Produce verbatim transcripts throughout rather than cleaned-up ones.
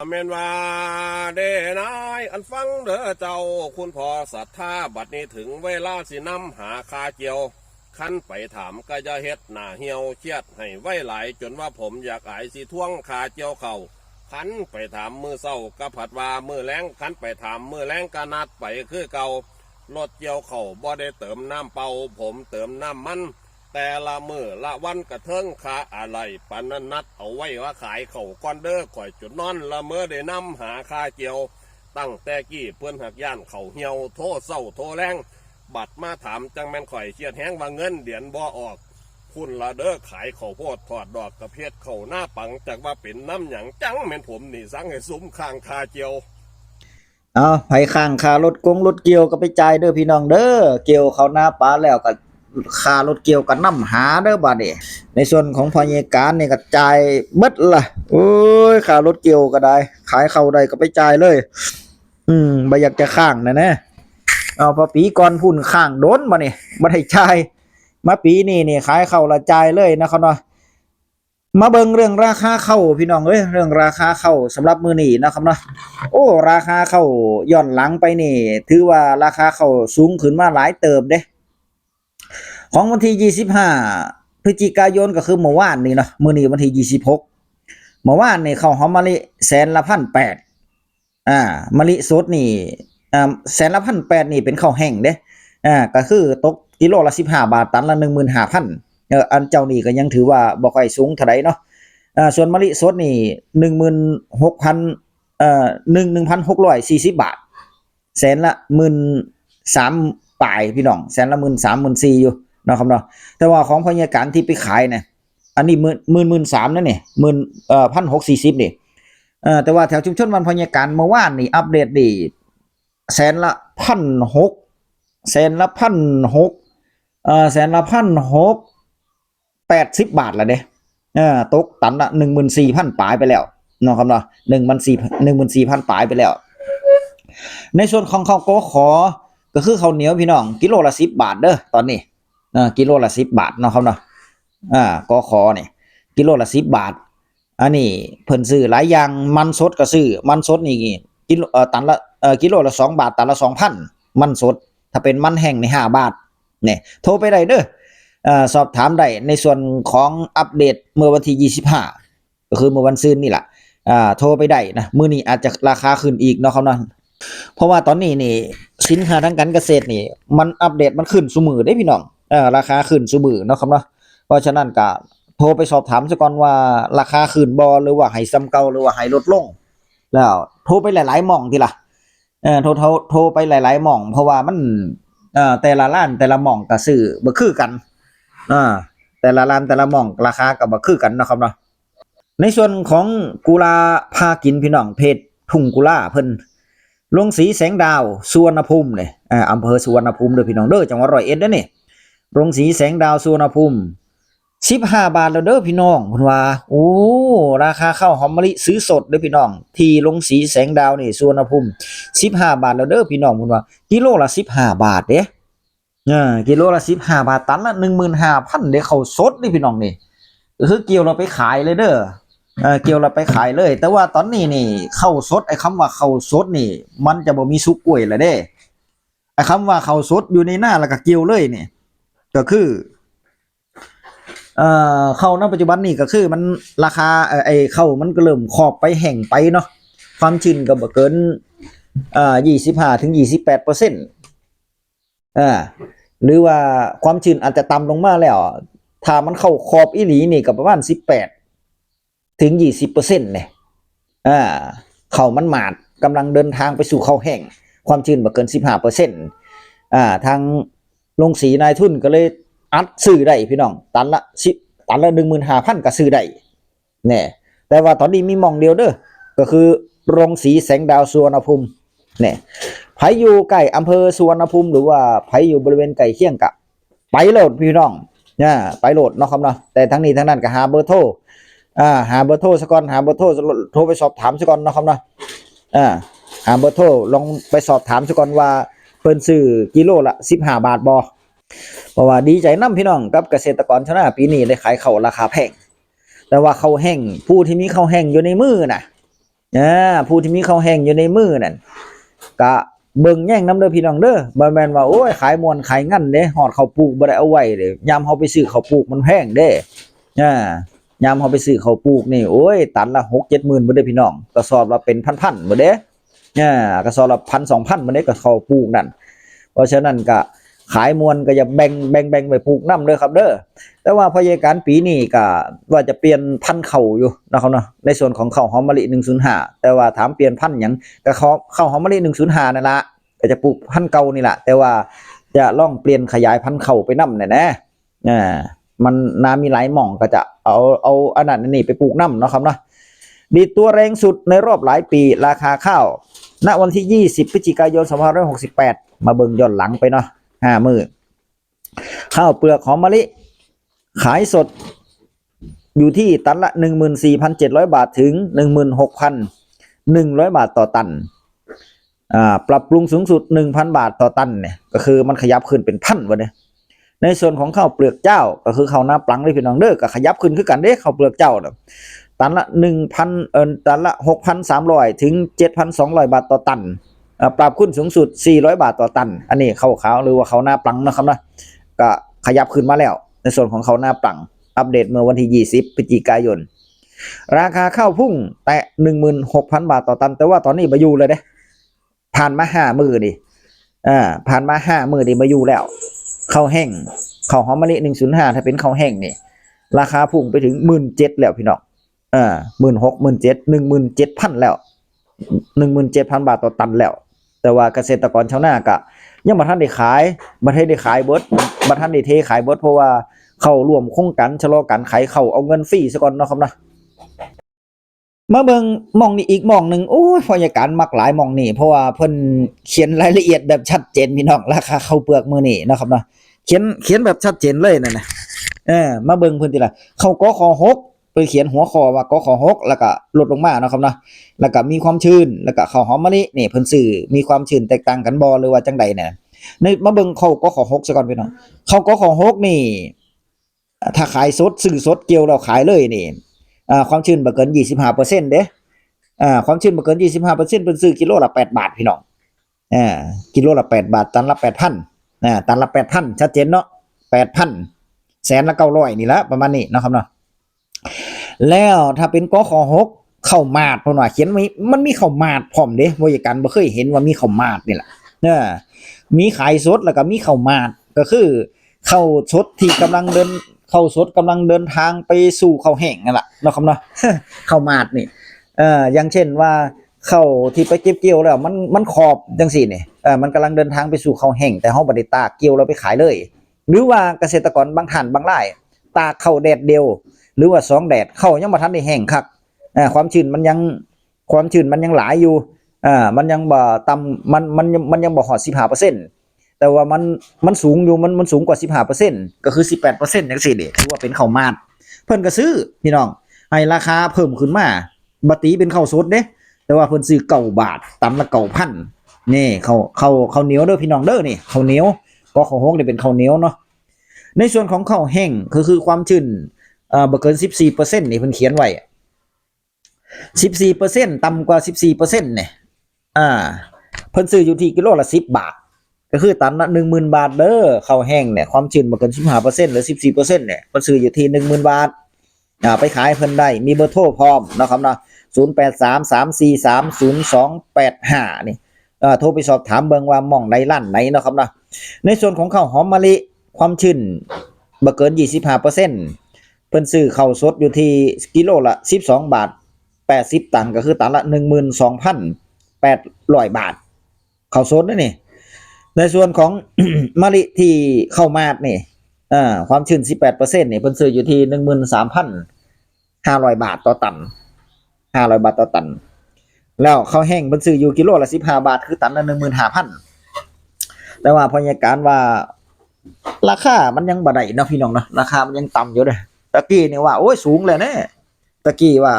แม่นว่าเด้นาย อันฟังเด้อเจ้า คุณพ่อศรัทธา บัดนี้ถึงเวลาสินำหาค่าเจียว คันไปถามก็อย่าเฮ็ดหน้าเหี่ยว เครียดให้ไวหลาย จนว่าผมอยากอายสิทวงค่าเจียวเข้า คันไปถามมื้อเช้าก็ผัดว่ามื้อแลง คันไปถามมื้อแลงก็นัดไปคือเก่า รถเกี่ยวเข้าบ่ได้เติมน้ำเปล่า ผมเติมน้ำมัน แต่ละมื้อละวันกะเทิงค่าอะไหล่ ปานนั้นนัดเอาไว้ว่าขายเข้าก่อนเด้อ ข้อยจุดนอนละเมอได้นำหาค่าเกี่ยว ตั้งแต่กี้เพิ่นหักย้านเข้าเหี่ยว โทรเช้าโทรแลง บัดมาถามจั่งแม่นข้อยเครียดแฮงว่าเงินเดือนบ่ออก พุ้นละเด้อขายข้าวโพดทอดดอกกะเพ็ดเข้าหน้าปัง จักว่าเป็นนำหยัง จั่งแม่นผมนี่สั่งให้ซุมค้างค่าเกี่ยว เอา ไผค้างค่ารถกงรถเกี่ยวก็ไปจ่ายเด้อพี่น้องเด้อ เกี่ยวเข้านาปาแล้วก็ค่ารถเกี่ยวก็นำหาเด้อบัดนี้ ในส่วนของพ่อใหญ่การนี่ก็จ่ายเบิดละ โอ้ย ค่ารถเกี่ยวก็ได้ ขายเข้าได้ก็ไปจ่ายเลย อืม บ่อยากจะค้างนะนะ เอา พอปีก่อนพุ้นค้างโดนบัดนี้ บ่ได้จ่าย มาปีนี้นี่ขายเข้าละจ่ายเลยนะครับเนาะ มาเบิ่งเรื่องราคาเข้าพี่น้องเอ้ย เรื่องราคาเข้าสำหรับมื้อนี้นะครับเนาะ โอ้ ราคาเข้าย้อนหลังไปนี่ ถือว่าราคาเข้าสูงขึ้นมาหลายเติบเด้ ของวันที่ยี่สิบห้าพฤศจิกายนก็คือเมื่อวานนี่เนาะ มื้อนี้วันที่ยี่สิบหก เมื่อวานนี่เข้าหอมมะลิแสนละพันแปด อ่า มะลิสดนี่ อ่า แสนละพันแปดนี่เป็นข้าวแห้งเด้ อ่า ก็คือตกกิโลละสิบห้าบาท ตันละหนึ่งหมื่นห้าพัน เออ อันเจ้านี่ก็ยังถือว่าบ่ค่อยสูงเท่าใดเนาะ อ่า ส่วนมะลิสดนี่หนึ่งหมื่นหกพัน เอ่อ หนึ่ง หนึ่งพันหกร้อยสี่สิบบาท แสนละหมื่นสามปลายพี่น้อง แสนละหมื่นสาม หมื่นสี่อยู่เนาะครับเนาะ แต่ว่าของพ่อใหญ่การที่ไปขายเนี่ย อันนี้หมื่น หมื่น หมื่นสามนั่นนี่ หมื่น เอ่อ พันหกสี่สิบนี่ เอ่อ แต่ว่าแถวชุมชนบ้านพ่อใหญ่การเมื่อวานนี่อัปเดตนี่ แสนละพันหก แสนละพันหก เอ่อ แสนละพันหก แปดสิบบาทละเด้ เอ่อ ตกตันละหนึ่งหมื่นสี่พันปลายไปแล้วเนาะครับเนาะ หนึ่งหมื่นสี่ หนึ่งหมื่นสี่พันปลายไปแล้ว ในส่วนของข้าวกข ก็คือข้าวเหนียวพี่น้อง กิโลละสิบบาทเด้อตอนนี้ เอ่อ กิโลละสิบบาทเนาะครับเนาะ อ่า กข นี่ กิโลละสิบบาท อันนี้เพิ่นซื้อหลายอย่าง มันสดก็ซื้อ มันสดนี่กิโล เอ่อ ตันละ เอ่อ กิโลละสองบาท ตันละสองพัน มันสด ถ้าเป็นมันแห้งนี่ห้าบาท เนี่ย โทรไปได้เด้อ เอ่อ สอบถามได้ในส่วนของอัปเดตเมื่อวันที่ยี่สิบห้า ก็คือเมื่อวันซืนนี่แหละ อ่า โทรไปได้นะ มื้อนี้อาจจะราคาขึ้นอีกเนาะครับเนาะ เพราะว่าตอนนี้นี่สินค้าทางการเกษตรนี่ มันอัปเดตมันขึ้นซุมื้อเด้พี่น้อง เอ่อ ราคาขึ้นซุมื้อเนาะครับเนาะ เพราะฉะนั้นก็โทรไปสอบถามซะก่อนว่าราคาขึ้นบ่ หรือว่าให้ส่ำเก่า หรือว่าให้ลดลง แล้วโทรไปหลายๆหม่องทีละ เอ่อ โทร โทร โทรไปหลายๆหม่อง เพราะว่ามัน เอ่อ แต่ละร้านแต่ละหม่องก็ซื้อบ่คือกัน เอ่อ แต่ละร้านแต่ละหม่องราคาก็บ่คือกันเนาะครับเนาะ ในส่วนของกุหลาบพากินพี่น้อง เพจทุ่งกุหลาบเพิ่น โรงสีแสงดาวสุวรรณภูมิเนี่ย อ่า อำเภอสุวรรณภูมิเด้อพี่น้องเด้อ จังหวัดร้อยเอ็ดเด้อนี่ โรงสีแสงดาวสุวรรณภูมิ สิบห้าบาทแล้วเด้อพี่น้อง เพิ่นว่า โอ้ ราคาข้าวหอมมะลิซื้อสดเด้อพี่น้อง ที่โรงสีแสงดาวนี่สุวรรณภูมิ สิบห้าบาทแล้วเด้อพี่น้อง เพิ่นว่า กิโลละสิบห้าบาทเด้ เออ กิโลละสิบห้าบาท ตันละหนึ่งหมื่นห้าพันเด้ ข้าวสดนี่พี่น้องนี่ ก็คือเกี่ยวแล้วไปขายเลยเด้อ เออ เกี่ยวแล้วไปขายเลย แต่ว่าตอนนี้นี่ข้าวสด ไอ้คำว่าข้าวสดนี่ มันจะบ่มีสุกกล้วยแล้วเด้ ไอ้คำว่าข้าวสดอยู่ในนาแล้วก็เกี่ยวเลยนี่ ก็คือ เอ่อ ข้าวณปัจจุบันนี่ก็คือมันราคา เอ่อ ไอ้ข้าวมันก็เริ่มขอบไปแห้งไปเนาะ ความชื้นก็บ่เกิน เอ่อ ยี่สิบห้าถึงยี่สิบแปดเปอร์เซ็นต์ อ่า หรือว่าความชื้นอาจจะต่ำลงมาแล้ว ถ้ามันเข้าขอบอีหลีนี่ก็ประมาณสิบแปดถึงยี่สิบเปอร์เซ็นต์เนี่ย อ่า ข้าวมันหมาด กำลังเดินทางไปสู่ข้าวแห้ง ความชื้นบ่เกินสิบห้าเปอร์เซ็นต์ อ่า ทางโรงสีนายทุนก็เลยอัดซื้อได้พี่น้อง ตันละสิบ ตันละหนึ่งหมื่นห้าพันก็ซื้อได้ เนี่ย แต่ว่าตอนนี้มีหม่องเดียวเด้อ ก็คือโรงสีแสงดาวสุวรรณภูมิ เนี่ย ไผอยู่ใกล้อำเภอสุวรรณภูมิ หรือว่าไผอยู่บริเวณใกล้เคียงกะ ไปโลดพี่น้อง อ่า ไปโลดเนาะครับเนาะ แต่ทั้งนี้ทั้งนั้นก็หาเบอร์โทร อ่า หาเบอร์โทรซะก่อน หาเบอร์โทร โทรไปสอบถามซะก่อนเนาะครับเนาะ อ่า หาเบอร์โทร ลองไปสอบถามซะก่อนว่าเพิ่นซื้อกิโลละสิบห้าบาทบ่ เพราะว่าดีใจนำพี่น้องกับเกษตรกรชาวนาปีนี้ได้ขายข้าวราคาแพง แต่ว่าข้าวแห้ง ผู้ที่มีข้าวแห้งอยู่ในมือน่ะ อ่า ผู้ที่มีข้าวแห้งอยู่ในมือนั่น กะเบิ่งแยงนำเด้อพี่น้องเด้อ บ่แม่นว่า โอ้ย ขายม่วนขายงันเด้ ฮอดข้าวปลูกบ่ได้เอาไว้เด้ ยามเฮาไปซื้อข้าวปลูกมันแพงเด้ อ่า ยามเฮาไปซื้อข้าวปลูกนี่ โอ้ย ตันละหกเจ็ดหมื่นบ่เด้พี่น้อง กระสอบละเป็นพันๆบ่เด้ อ่า กระสอบละพันสองพันบ่เด้ กับข้าวปลูกนั่น เพราะฉะนั้นก็ขายม่วนก็อย่าแบ่ง แบ่ง แบ่งไปปลูกนำเด้อครับเด้อ แต่ว่าพ่อใหญ่การปีนี้ก็ว่าจะเปลี่ยนพันธุ์ข้าวอยู่นะครับเนาะ ในส่วนของข้าวหอมมะลิหนึ่งศูนย์ห้า แต่ว่าถามเปลี่ยนพันธุ์หยัง ก็ข้าว ข้าวหอมมะลิหนึ่งศูนย์ห้านั่นละ ก็จะปลูกพันธุ์เก่านี่แหละ แต่ว่าจะลองเปลี่ยนขยายพันธุ์ข้าวไปนำแหน่นะ อ่า มันนามีหลายหม่องก็จะเอา เอาอันนั้นอันนี้ไปปลูกนำเนาะครับเนาะ ดีดตัวแรงสุดในรอบหลายปี ราคาข้าว ณ วันที่ยี่สิบพฤศจิกายนสองพันห้าร้อยหกสิบแปด มาเบิ่งย้อนหลังไปเนาะ ห้ามื้อ ข้าวเปลือกหอมมะลิ ขายสดอยู่ที่ตันละหนึ่งหมื่นสี่พันเจ็ดร้อยบาทถึงหนึ่งหมื่นหกพันหนึ่งร้อยบาทต่อตัน อ่า ปรับปรุงสูงสุดหนึ่งพันบาทต่อตันเนี่ย ก็คือมันขยับขึ้นเป็นพันวะเนี่ย ในส่วนของข้าวเปลือกเจ้า ก็คือข้าวนาปลังเลยพี่น้องเด้อ ก็ขยับขึ้นคือกันเด้ ข้าวเปลือกเจ้าน่ะ ตันละหนึ่งพัน เอ่อ ตันละหกพันสามร้อยถึงเจ็ดพันสองร้อยบาทต่อตัน อ่า ปรับขึ้นสูงสุดสี่ร้อยบาทต่อตัน อันนี้ข้าวขาวหรือว่าข้าวนาปลังนะครับเนาะ ก็ขยับขึ้นมาแล้ว ในส่วนของข้าวนาปลัง อัปเดตเมื่อวันที่ยี่สิบพฤศจิกายน ราคาข้าวพุ่งแตะหนึ่งหมื่นหกพันบาทต่อตัน แต่ว่าตอนนี้บ่อยู่เลยเด้ ผ่านมาห้ามื้อนี่ อ่า ผ่านมาห้ามื้อนี่บ่อยู่แล้ว ข้าวแห้ง ข้าวหอมมะลิหนึ่งศูนย์ห้า ถ้าเป็นข้าวแห้งนี่ ราคาพุ่งไปถึงหมื่นเจ็ดแล้วพี่น้อง อ่า หมื่นหก หมื่นเจ็ด หนึ่งหมื่นเจ็ดพันแล้ว หนึ่งหมื่นเจ็ดพันบาทต่อตันแล้ว แต่ว่าเกษตรกรชาวนาก็ยังบ่ทันได้ขาย บ่ทันได้ขายเบิด บ่ทันได้เทขายเบิด เพราะว่าเข้าร่วมโครงการชะลอการขายข้าว เอาเงินฟรีซะก่อนเนาะครับเนาะ มาเบิ่งหม่องนี้อีกหม่องหนึ่ง โอ้ย พ่อใหญ่การมักหลายหม่องนี้ เพราะว่าเพิ่นเขียนรายละเอียดแบบชัดเจนพี่น้อง ราคาข้าวเปลือกมื้อนี้เนาะครับเนาะ เขียน เขียนแบบชัดเจนเลยนั่นน่ะ เออ มาเบิ่งเพิ่นทีละ ข้าว กข.หก เพิ่นเขียนหัวข้อว่า กข.หก แล้วก็ลดลงมาเนาะครับเนาะ แล้วก็มีความชื้น แล้วก็ข้าวหอมมะลินี่เพิ่นซื้อมีความชื้นแตกต่างกันบ่ หรือว่าจั่งใดเนี่ย ใน มาเบิ่งข้าว กข.หก ซะก่อนพี่น้อง ข้าว กข.หก นี่ ถ้าขายสด ซื้อสดเกี่ยวแล้วขายเลยนี่ อ่า ความชื้นบ่เกินยี่สิบห้าเปอร์เซ็นต์เด้ อ่า ความชื้นบ่เกินยี่สิบห้าเปอร์เซ็นต์ เพิ่นซื้อกิโลละแปดบาทพี่น้อง อ่า กิโลละแปดบาท ตันละแปดพัน อ่า ตันละแปดพัน ชัดเจนเนาะ แปดพัน แสนละเก้าร้อยนี่ละ ประมาณนี้เนาะครับเนาะ แล้วถ้าเป็น กข.หก ข้าวหมาด เพิ่นว่าเขียนไว้ มันมีข้าวหมาดพร้อมเด้ บริการบ่เคยเห็นว่ามีข้าวหมาดนี่แหละ เออ มีขายสดแล้วก็มีข้าวหมาด ก็คือข้าวสดที่กำลังเดิน ข้าวสดกำลังเดินทางไปสู่ข้าวแห้งนั่นแหละเนาะครับเนาะ ข้าวหมาดนี่ เอ่อ อย่างเช่นว่าข้าวที่ไปเก็บเกี่ยวแล้วมัน มันขอบจังซี่นี่ เอ่อ มันกำลังเดินทางไปสู่ข้าวแห้ง แต่เฮาบ่ได้ตากเกี่ยวแล้วไปขายเลย หรือว่าเกษตรกรบางท่านบางราย ตากข้าวแดดเดียว หรือว่าสองแดด ข้าวยังบ่ทันได้แห้งคัก อ่า ความชื้นมันยัง ความชื้นมันยังหลายอยู่ อ่า มันยังบ่ต่ำ มัน มัน มันยังบ่ฮอดสิบห้าเปอร์เซ็นต์ แต่ว่ามัน มันสูงอยู่ มัน มันสูงกว่าสิบห้าเปอร์เซ็นต์ ก็คือสิบแปดเปอร์เซ็นต์จังซี่เด้ ถือว่าเป็นข้าวหมาด เพิ่นก็ซื้อ พี่น้อง ให้ราคาเพิ่มขึ้นมา บ่ตีเป็นข้าวสดเด้ แต่ว่าเพิ่นซื้อเก้าบาท ตันละเก้าพัน นี่ ข้าว ข้าว ข้าวเหนียวเด้อพี่น้องเด้อ นี่ ข้าวเหนียว กข.หก นี่เป็นข้าวเหนียวเนาะ ในส่วนของข้าวแห้ง ก็คือความชื้น เอ่อ บ่เกินสิบสี่เปอร์เซ็นต์ นี่เพิ่นเขียนไว้ สิบสี่เปอร์เซ็นต์ ต่ำกว่าสิบสี่เปอร์เซ็นต์ เนี่ย อ่า เพิ่นซื้ออยู่ที่กิโลละสิบบาท ก็คือตันละหนึ่งหมื่นบาทเด้อ ข้าวแห้งเนี่ย ความชื้นบ่เกินสิบห้าเปอร์เซ็นต์ หรือสิบสี่เปอร์เซ็นต์ เนี่ย เพิ่นซื้ออยู่ที่หนึ่งหมื่นบาท อ่า ไปขายเพิ่นได้ มีเบอร์โทรพร้อมเนาะครับเนาะ ศูนย์แปดสาม สามสี่สาม ศูนย์สองแปดห้า นี่ เอ่อ โทรไปสอบถามเบิ่งว่าหม่องใดร้านไหนเนาะครับเนาะ ในส่วนของข้าวหอมมะลิ ความชื้นบ่เกินยี่สิบห้าเปอร์เซ็นต์ เพิ่นซื้อข้าวสดอยู่ที่กิโลละสิบสองบาทแปดสิบตังค์ ก็คือตันละหนึ่งหมื่นสองพันแปดร้อยบาท ข้าวสดเด้อนี่ ในส่วนของ มะลิที่ข้าวหมาดนี่ อ่า ความชื้นสิบแปดเปอร์เซ็นต์ นี่ เพิ่นซื้ออยู่ที่หนึ่งหมื่นสามพันห้าร้อยบาทต่อตัน ห้าร้อยบาทต่อตัน แล้วข้าวแห้งเพิ่นซื้ออยู่กิโลละสิบห้าบาท คือตันละหนึ่งหมื่นห้าพัน แต่ว่าพ่อใหญ่การว่า ราคามันยังบ่ได้เนาะพี่น้องเนาะ ราคามันยังต่ำอยู่เด้ ตะกี้นี่ว่า โอ้ย สูงแล้วแน่ ตะกี้ว่า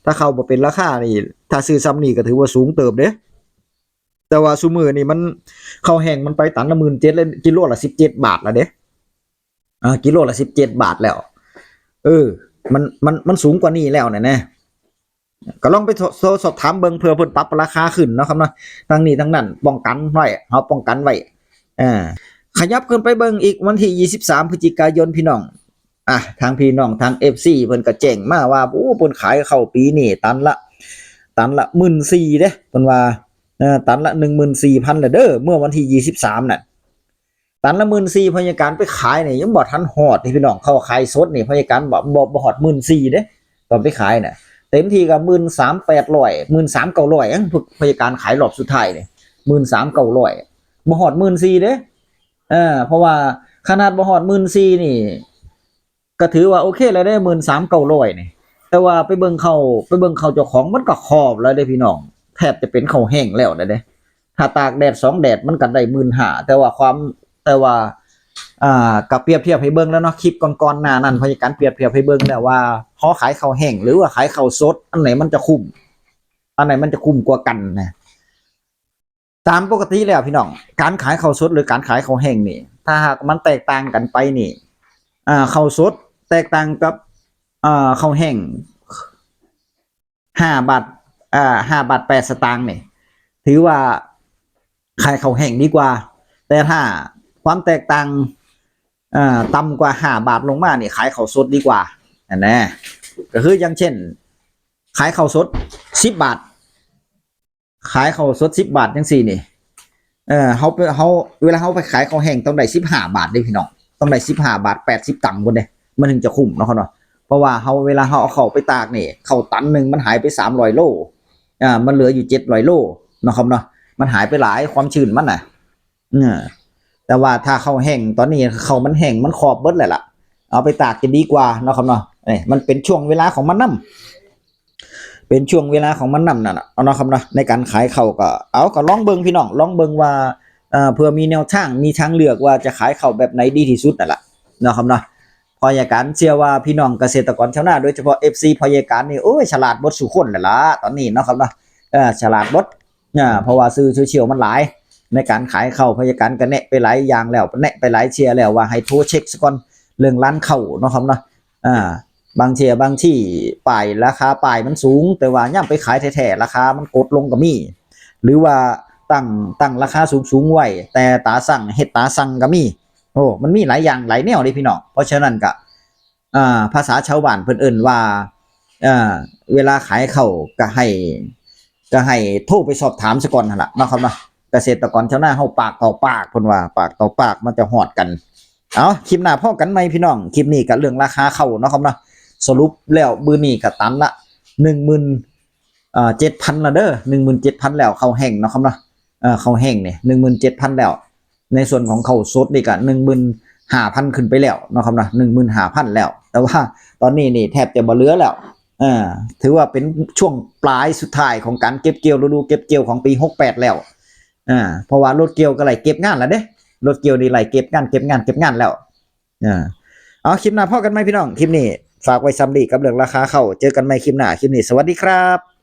ถ้าข้าวบ่เป็นราคานี่ ถ้าซื้อส่ำนี้ก็ถือว่าสูงเติบเด้ แต่ว่าซุมื้อนี่มัน ข้าวแห้งมันไปตันละหมื่นเจ็ด แล้ว กิโลละสิบเจ็ดบาทแล้วเด้ อ่า กิโลละสิบเจ็ดบาทแล้ว เออ มัน มัน มันสูงกว่านี้แล้วเนี่ยนะ ก็ลองไปโทรสอบถามเบิ่งเพื่อเพิ่นปรับราคาขึ้นเนาะครับเนาะ ทั้งนี้ทั้งนั้นป้องกันไว้ เฮาป้องกันไว้ อ่า ขยับขึ้นไปเบิ่งอีกวันที่ยี่สิบสามพฤศจิกายนพี่น้อง อ่ะ ทางพี่น้องทาง เอฟซี เพิ่นก็แจ้งมาว่า โอ้ เพิ่นขายข้าวปีนี้ตันละ ตันละหมื่นสี่เด้ เพิ่นว่า เอ่อ ตันละหนึ่งหมื่นสี่พันละเด้อ เมื่อวันที่ยี่สิบสามน่ะ ตันละหมื่นสี่ พยาการไปขายเนี่ยยังบ่ทันฮอดเด้พี่น้อง เขาขายสดนี่พยาการบ่ บ่ บ่ฮอดหมื่นสี่เด้ ตอนไปขายน่ะ เต็มที่ก็หมื่นสามแปดร้อย หมื่นสามเก้าร้อย อั้นพวกพยาการขายรอบสุดท้ายเนี่ย หมื่นสามเก้าร้อย บ่ฮอดหมื่นสี่เด้ เออ เพราะว่าขนาดบ่ฮอดหมื่นสี่นี่ ก็ถือว่าโอเคแล้วเด้ หมื่นสามเก้าร้อยนี่ แต่ว่าไปเบิ่งข้าว ไปเบิ่งข้าวเจ้าของมันก็ขอบแล้วเด้พี่น้อง แทบจะเป็นข้าวแห้งแล้วเด้ ถ้าตากแดดสองแดดมันก็ได้หมื่นห้า แต่ว่าความ แต่ว่า อ่า ก็เปรียบเทียบให้เบิ่งแล้วเนาะ คลิปก่อนๆหน้านั้นพยาการเปรียบเทียบให้เบิ่งแล้วว่า เฮาขายข้าวแห้งหรือว่าขายข้าวสด อันไหนมันจะคุ้ม อันไหนมันจะคุ้มกว่ากันนะ ตามปกติแล้วพี่น้อง การขายข้าวสดหรือการขายข้าวแห้งนี่ ถ้าหากมันแตกต่างกันไปนี่ อ่า ข้าวสดแตกต่างกับ อ่า ข้าวแห้ง ห้าบาท อ่า ห้าบาทแปดสตางค์นี่ ถือว่าขายข้าวแห้งดีกว่า แต่ถ้าความแตกต่าง อ่า ต่ำกว่าห้าบาทลงมานี่ ขายข้าวสดดีกว่า อันนะ ก็คืออย่างเช่น ขายข้าวสดสิบบาท ขายข้าวสดสิบบาทจังซี่นี่ เออ เฮาไป เฮา เวลาเฮาไปขายข้าวแห้งต้องได้สิบห้าบาทเด้พี่น้อง ต้องได้สิบห้าบาท แปดสิบตังค์พุ้นเด้ มันถึงจะคุ้มเนาะครับเนาะ เพราะว่าเฮา เวลาเฮาเอาข้าวไปตากนี่ ข้าวตันหนึ่งมันหายไปสามร้อยโล อ่า มันเหลืออยู่เจ็ดร้อยโลเนาะครับเนาะ มันหายไปหลาย ความชื้นมันน่ะ เออ แต่ว่าถ้าข้าวแห้งตอนนี้ข้าวมันแห้งมันขอบเบิดแล้วล่ะ เอาไปตากจะดีกว่าเนาะครับเนาะ เอ้ย มันเป็นช่วงเวลาของมันนำ เป็นช่วงเวลาของมันนำนั่นน่ะ เอาเนาะครับเนาะ ในการขายข้าวก็ เอา ก็ลองเบิ่งพี่น้อง ลองเบิ่งว่า เอ่อ เพื่อมีแนวทาง มีทางเลือกว่าจะขายข้าวแบบไหนดีที่สุดนั่นล่ะ เนาะครับเนาะ พอยาการเชื่อว่าพี่น้องเกษตรกรชาวนา โดยเฉพาะ เอฟซี พอยาการนี่ โอ้ย ฉลาดเบิดสู่คนแล้วล่ะ ตอนนี้เนาะครับเนาะ เออ ฉลาดเบิด อ่า เพราะว่าสื่อโซเชียลมันหลาย ในการขายข้าว พยาการก็แนะไปหลายอย่างแล้ว แนะไปหลายเทื่อแล้วว่าให้โทรเช็คซะก่อน เรื่องร้านข้าวเนาะครับเนาะ อ่า บางเทื่อบางที่ป้าย ราคาป้ายมันสูง แต่ว่ายามไปขายแท้ๆ ราคามันกดลงก็มี หรือว่าตั้ง ตั้งราคาสูงๆไว้ แต่ตาสั่ง เฮ็ดตาสั่งก็มี โอ้ มันมีหลายอย่างหลายแนวเด้พี่น้อง เพราะฉะนั้นก็ อ่า ภาษาชาวบ้านเพิ่นเอิ้นว่า อ่า เวลาขายข้าวก็ให้ ก็ให้โทรไปสอบถามซะก่อนหั่นล่ะเนาะครับเนาะ เกษตรกรชาวนาเฮาปากต่อปาก เพิ่นว่าปากต่อปากมันจะฮอดกัน เอา คลิปหน้าพ้อกันใหม่พี่น้อง คลิปนี้ก็เรื่องราคาข้าวเนาะครับเนาะ สรุปแล้วมื้อนี้ก็ตันละหนึ่งหมื่น เอ่อ เจ็ดพันละเด้อ หนึ่งหมื่นเจ็ดพันแล้ว ข้าวแห้งเนาะครับเนาะ เอ่อ ข้าวแห้งนี่ หนึ่งหมื่นเจ็ดพันแล้ว ในส่วนของข้าวสดนี่ก็หนึ่งหมื่นห้าพันขึ้นไปแล้วเนาะครับเนาะ หนึ่งหมื่นห้าพันแล้ว แต่ว่าตอนนี้นี่แทบจะบ่เหลือแล้ว เอ่อ ถือว่าเป็นช่วงปลายสุดท้ายของการเก็บเกี่ยว ฤดูเก็บเกี่ยวของปีหกแปดแล้ว อ่า เพราะว่ารถเกี่ยวก็ไล่เก็บงานแล้วเด้ รถเกี่ยวนี่ไล่เก็บงาน เก็บงาน เก็บงานแล้ว อ่า เอา คลิปหน้าพ้อกันใหม่พี่น้อง คลิปนี้ฝากไว้ส่ำนี้กับเรื่องราคาข้าว เจอกันใหม่คลิปหน้า คลิปนี้สวัสดีครับ